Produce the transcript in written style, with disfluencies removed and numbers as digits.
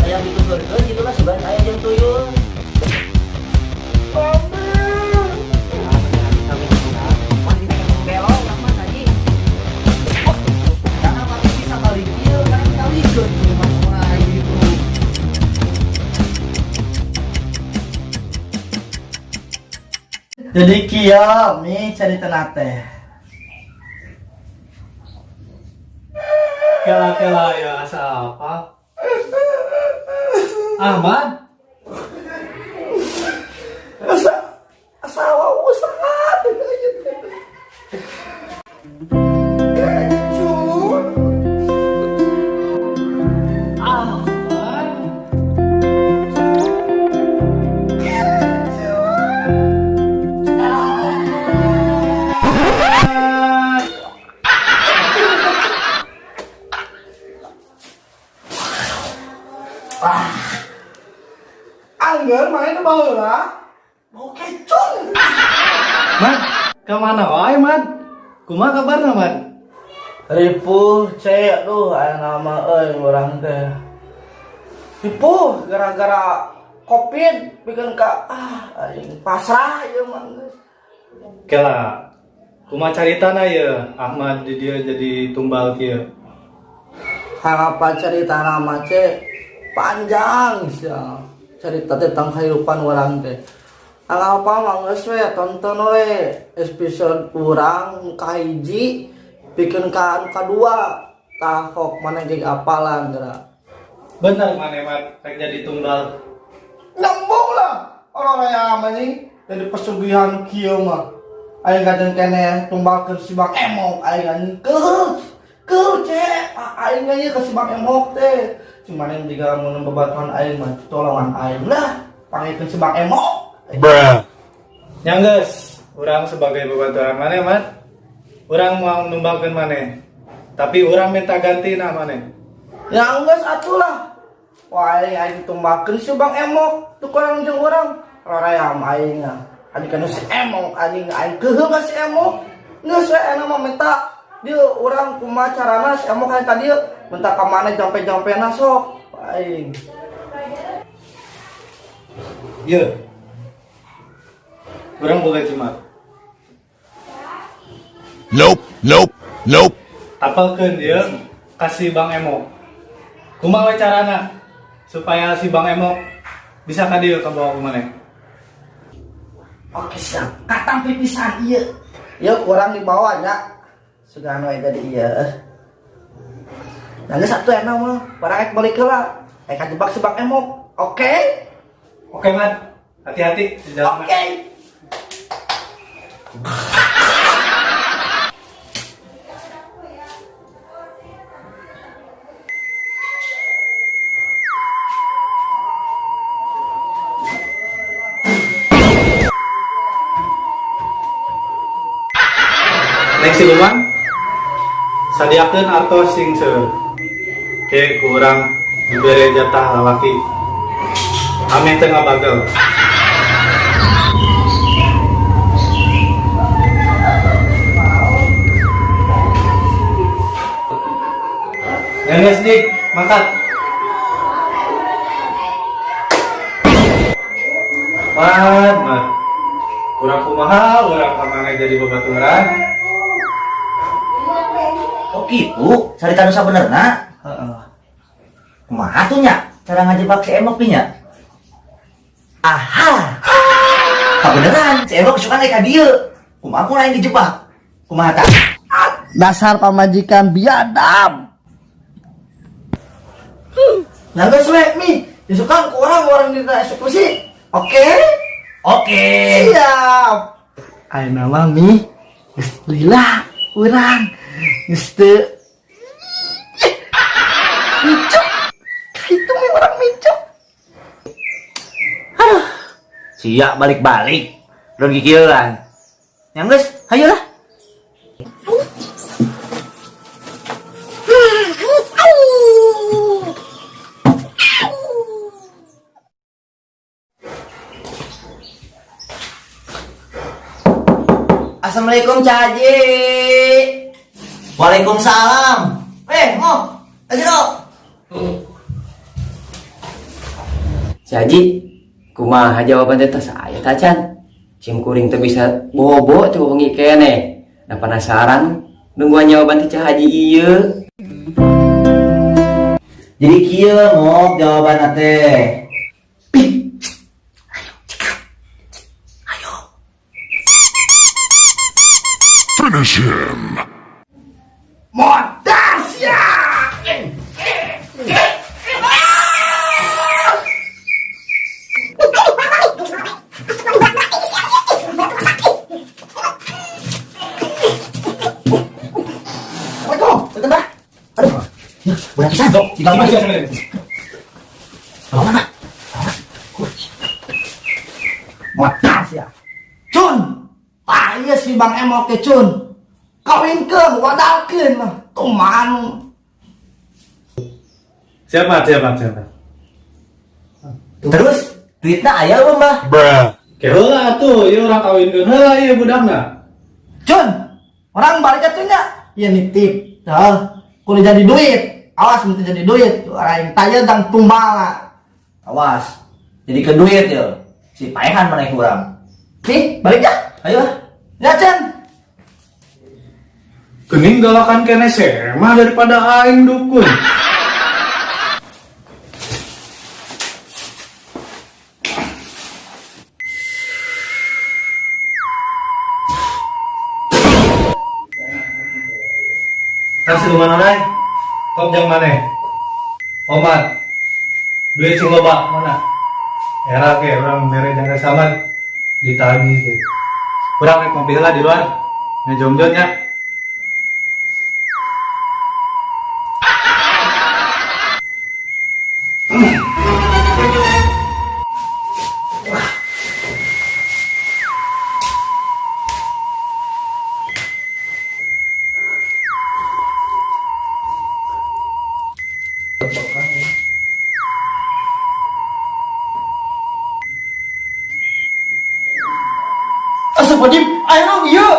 Hayang dituturkeun kitu lah, sugan aya jeung tuyul. Belo urang mah tadi. Oh, karena mami bisa balik ieu, karena ditalikeun mah urang gitu. Jadi kieu mi carita teh. Kela kela ya, asa apa? Ahmad. Asa asa usaha. Kecut. Ahmad. Kecut. Ah. Angger main baheula. Bau kecun. Man, kemana wae, Man? Kumaha kabarna, Man? Ripuh, cek, aduh, aya nama euy urang teh. Ripuh gara-gara Covid bikin ka ah aing pasrah ieu mah geus. Kela, kumaha caritana ye Ahmad di dia jadi tumbal kieu? Harapan cerita nama cek panjang sia. Cerita tentang kehidupan urang teh. Apa mah geus we tonton we episode urang kahiji bikin ka anu kadua, tah kok mana ge apalan geura. Bener maneh, Mat, rek jadi tumbal? Nyambung lah orang yang anjing jadi pesugihan kieu mah aing kajen keneh tumbalkeun si Bang Emok. Aing anjing keuh keuh cek. Ah, aing ieu ka si Bang Emok teh cuman yang jika mun babatuan aing mah tolongan aing lah, panggilkeun si Bang Emok. Bruh. Nya geus, urang sebagai babaturan maneh, Mat. Urang mau numbalkeun maneh. Tapi urang minta ganti nah maneh. Ya geus atuh lah. Wah, aing aing ditumbalkeun si Bang Emok tukeran jeung urang rarayam aing ah. Anjing kan si Emok anjing, aing keuheul ka si Emok. Geus we enak mah minta dia urang kumaha carana si Emok hayang ka dieu, minta ka mana jampe-jampena sok aing. Ye. Urang boga jimat. Nope, nope, nope. Apalkeun dia ka si Bang Emok. Kumaha we carana supaya si Bang Emok bisa ka dieu ka bawa ku maneh? Oke siap, katampi pisan ieu. Ieu kurang dibawa nya. Sugan we jadi ieu. Nah, geus atuh enak mah, barang ek balik heula. Ek kajebak si Bang Emok. Oke? Oke, Mat. Hati-hati di jalan. Oke. Next siluman. Sadiakeun artos sing seueur. Ke ku urang dibere jatah lalaki. Ameh teu ngabagel. Geus dik, mangkat. Mat, mat. Kurang kumaha urang ka maneh jadi babaturan? Oh gitu, carita nu sabenerna. Heeh. Kumaha tuh nya cara ngajebak si Emok nya? Aha. Kabeneran si Emok suka naik ka dieu. Kumaha ku lain dijebak? Kumaha tah? Dasar pamajikan biadab. Nah, geus we mi, disukan ku urang orang dina eksekusi. Oke? Oke. Siap. Ayeuna mah mi, geus lila urang. Geus teu micuk. Itu mi urang micuk. Sia balik-balik. Don kikieuan. Nya geus, hayu lah. Assalamualaikum, Caji. Waalaikumsalam. Eh, mau. Ayo. Si Haji, kumaha jawaban teh tos aya tacan. Sim kuring teu bisa bobo teh wengi keneh. Da penasaran nungguan jawaban ti Cah Haji ieu. Jadi kieu Mok jawaban teh. Finish him. Modas ya. Assalamualaikum, punten, Bah. Aduh. Ya, berat pisan. Tinggal mana? Mana? Modas ya. Cun. Ah, iya si Bang Emok ke Cun. Kawinkeun, wadalkeun mah. Tuman. Siap, Mat, siap, Mat, siap. Mat. Terus duitna aya eueuh, Mbah? Bruh. Ke heula atuh, ieu urang kawinkeun heula ieu budakna. Cun, urang balik atuh nya. Iya nitip. Tuh, kudu jadi duit. Awas mesti jadi duit. Orang tanya dang tumbala. Awas. Jadi ke duit ya. Si paehan maneh urang. Nih, balik ya. Ayo lah. Ya, Cun. Geuning galakan keneh sema daripada aing dukun. Kan siluman orai, kok jang maneh? Omat, duit sing loba mana? Era ke urang mere jang samad ditagih ke. Urang rek ngopi heula di luar. Ngejongjon nya. Astagfirullahaladzim, ayo dong, iya.